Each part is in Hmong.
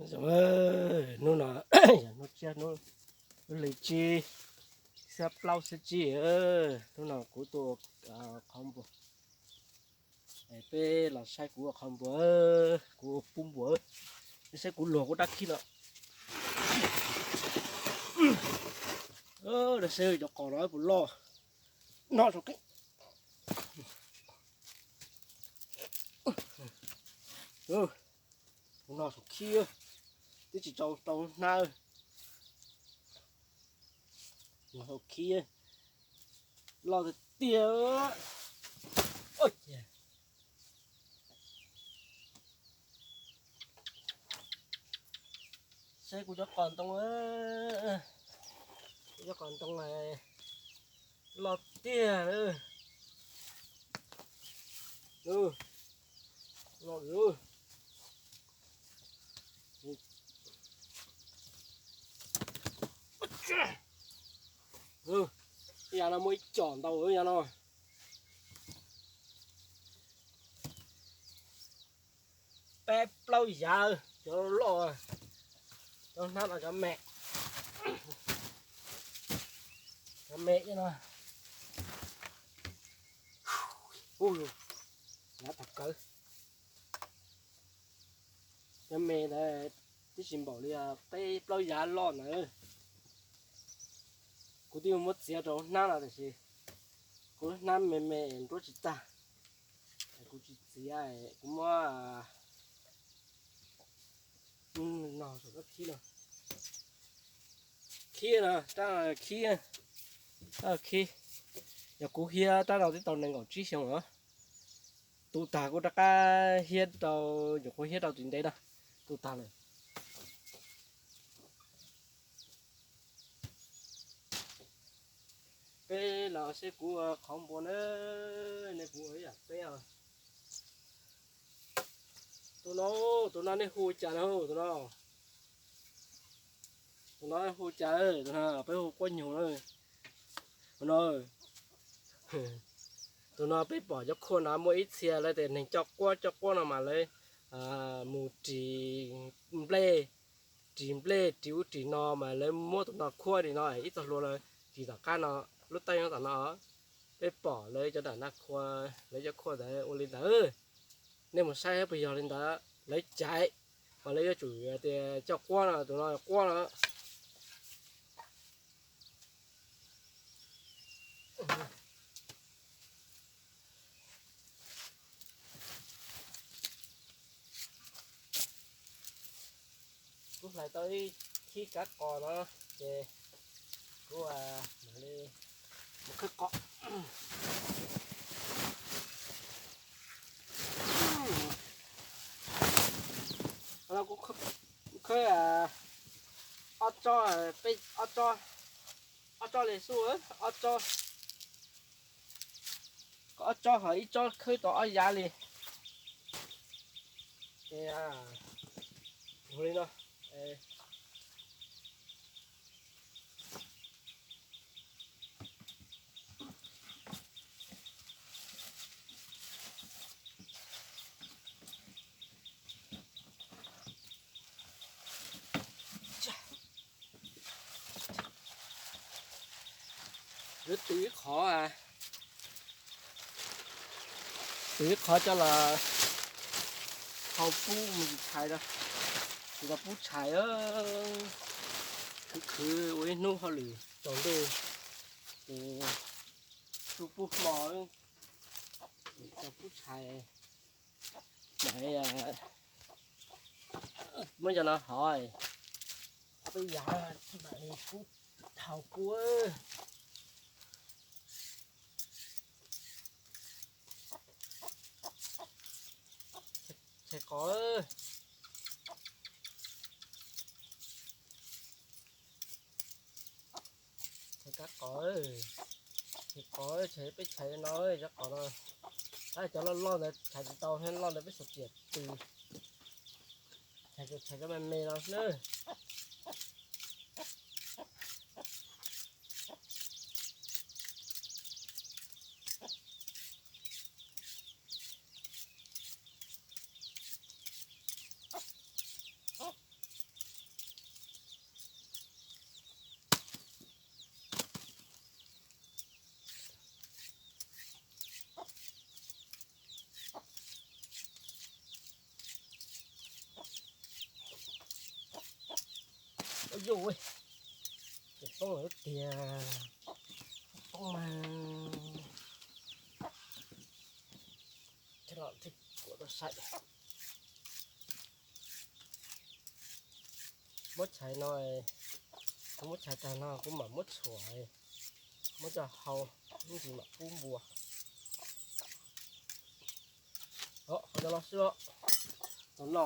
Hnub no yog hnub tsiab, hnub hli tsib, xiab plaub xiab tsib. Hnub no kuv tuaj qhov npua. Peb los saib kuv ua qhov npua, kuv ua pub npua. Peb saib kuv luag kuv dab khib no. Saib cov qos no puas loj. No saum khib, no saum khib, twb tsis tau tau hnab. Saum khib loj tiag tiag. Saib kuv cov qos ntoo, kuv cov qos ntoo loj tiag. Loj. Yav no muaj ib com ntau yav no. Peb plaub yav cov loj, cov hnab no cov me, cov me no. Ub, hnab tag kawg. Cov me ntawd twb tsis npaum li peb plaub yav loj ntawd. Kuv twb muab txiav rau hnab no tiam sis kuv hnab me me nruab tsis tag, kuv tsis txiav, kuv muab no saum khib no. Khib no, rab khib, rab khib. Yog kuv hiab rab no twb tau nees nkaum tsib xyoo os. Tu tag kuv rov qab hiab rau, nyuam qhuav hiab rau tsis ntev na, tu tag lawm. Peb los saib kuv qhov npua na, nej kuv ua ib yam peb os. Tus no, tus no nej hu cas na, tus no? Tus no hu cas? Tus no peb hu quab nyug na. Tus no, tus no peb pom cov khuaj no muaj ib txhia lawv tias neeg coj quab, coj quab no mas lawv mus ris nplej, ris nplej ris ub ris no mas lawv muab tus no khuab li no, ib txoj hlua lawv ris tom qab no, lub teeb nyob tom no. Peb pom lawv cov nram Naj Khua, lawv cov khuaj ntawd ua li ntawd. Nej mus saib puas yog li ntawd, lawv caiv, mas lawv yuav tsum tias coj quab no, tus no quab no. Kuv hlais tau ib khib kav qos no, ces kuv mam li mus khawb qos. Kuv khawb ob tsob, peb ob tsob, ob tsob li xwb, ob tsob, ob tsob ho ib tsob khawb tau ob yav li. Ces ua li no. Yuav tws ib qhov, tws ib qhov coj los hau pub mus tsis tshais, tsis tau pub tshais. Khwv khwv ua ib hnub hauj lwm tsaus ntuj, tsuj pub hmo, tsis tau pub tshais. Muab cov no hov, peb yav mam li pub thaum kub. Tshais qos, tshais kab qos, tshais qos, tshais peb tshais no, cov qos no, tab cov loj loj ntawd tshais tsis tau, loj ntawd peb xuas riam tws, tshais cov me me no na. Yus, tus poob lawm tiag, poob mas, thiaj los thiaj kuam tau saib. Muab tshais no, kuv muab tshais tag no kuv mam muab tshuam, muab coj hau, ib ntsis mam pub npua. Os, qhov cov no xwb os, tus no.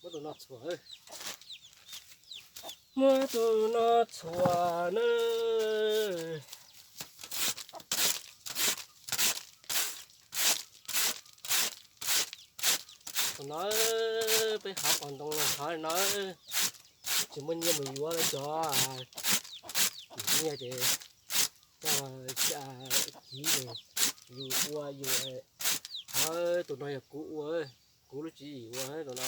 Muab tus no txhuam, muab tus no txhuam na. Tus no, peb hov qos ntoo no hov no, tsis muaj nyiaj mus yuav cov nyiaj ces coj kiv ces yus ua yus. Hov, tus no yog kuv ua, kuv lub tswv yim ua tus no.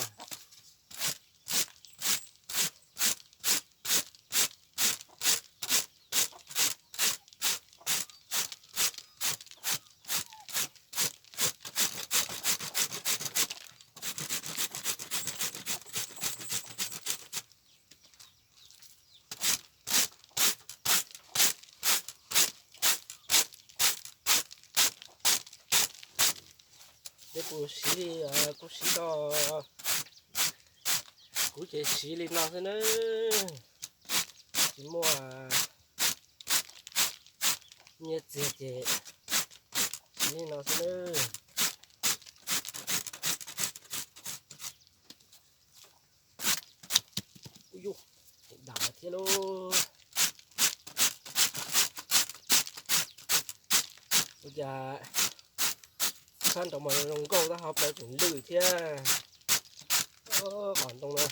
Peb kuv siv li, kuv siv tau, kuv ces siv li no xwb nawb. Tsis muaj nyiaj txiag ces siv li no xwb nawb. Ub yus, dam thiab lauj. Ua cas sab nraud mas zoo nkauj tab ho plaws tseem lwj thiab. Qos ntoo na.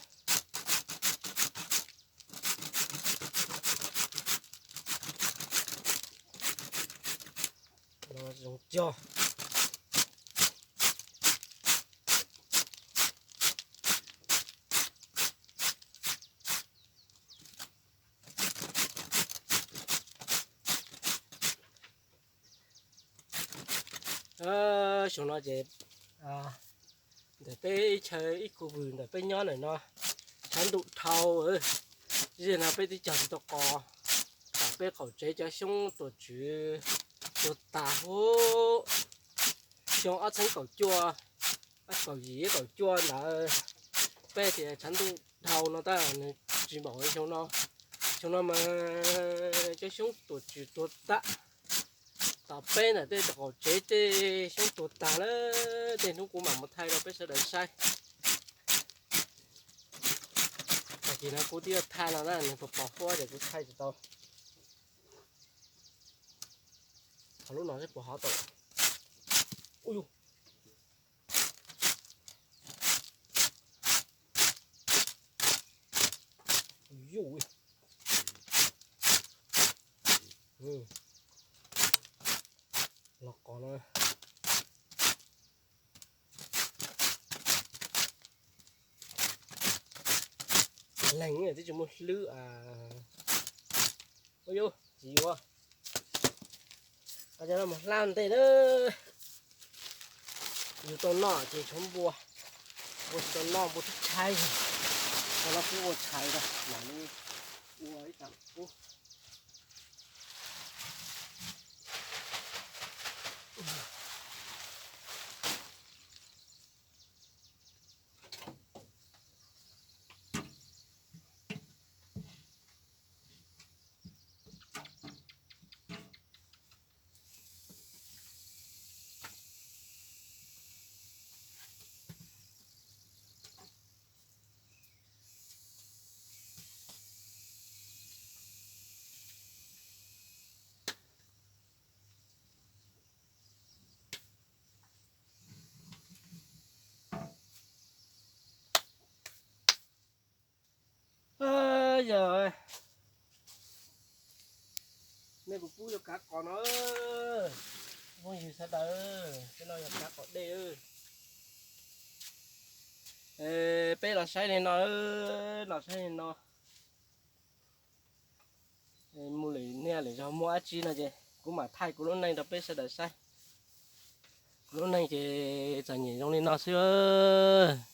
Zoo cog. Xyoo no ces ntawm peb ib chaw ib khu vwm ntawm peb nyob ntawm no tshav ntuj dhau. Zaum no peb twb cog tsis tau qos, tam peb qaum tsev cov xyoob tuam tswv tuag tas huv. Xyoo ob txhiab kaum cuaj, kaum yim kaum cuaj ntawd peb tias tshav ntuj dhau no tab nws tsis npaum xyoo no. Xyoo no mas cov xyoob tuam tswv tuag tas. Tom peb ntawm tej qaum tsev tej xyoob tuag tas lawm, tej hnub kuv mam mus thaij rau peb sawv daws saib. Tag kis no kuv twb yuav thaij no na, nws pos pos huab ces kuv thaij tsis tau. Qhov lub no seb puas hov tau. Ub yus. Yus. Los qos no. Leeg twb tsis muaj hlwb. Ub yus, tsis yuav. Cov no mus hlab ntej na. Yus tau noj ces tshuav npua, npua tsis tau noj npua twb tshaib. Cov no kuj ua tshais rau mam li ua ib tam pub. Yog nej puas pub yuav kav qos no, phooj ywg sawv daws, tej no yog kav qos dej. Peb los saib li no, los saib li no. Mus lwm niaj lwm zaus muaj dab tsi no ces kuv mam thaij kuv lub neej rau peb sawv daws saib. Lub neej ces txom nyem zoo li no xwb.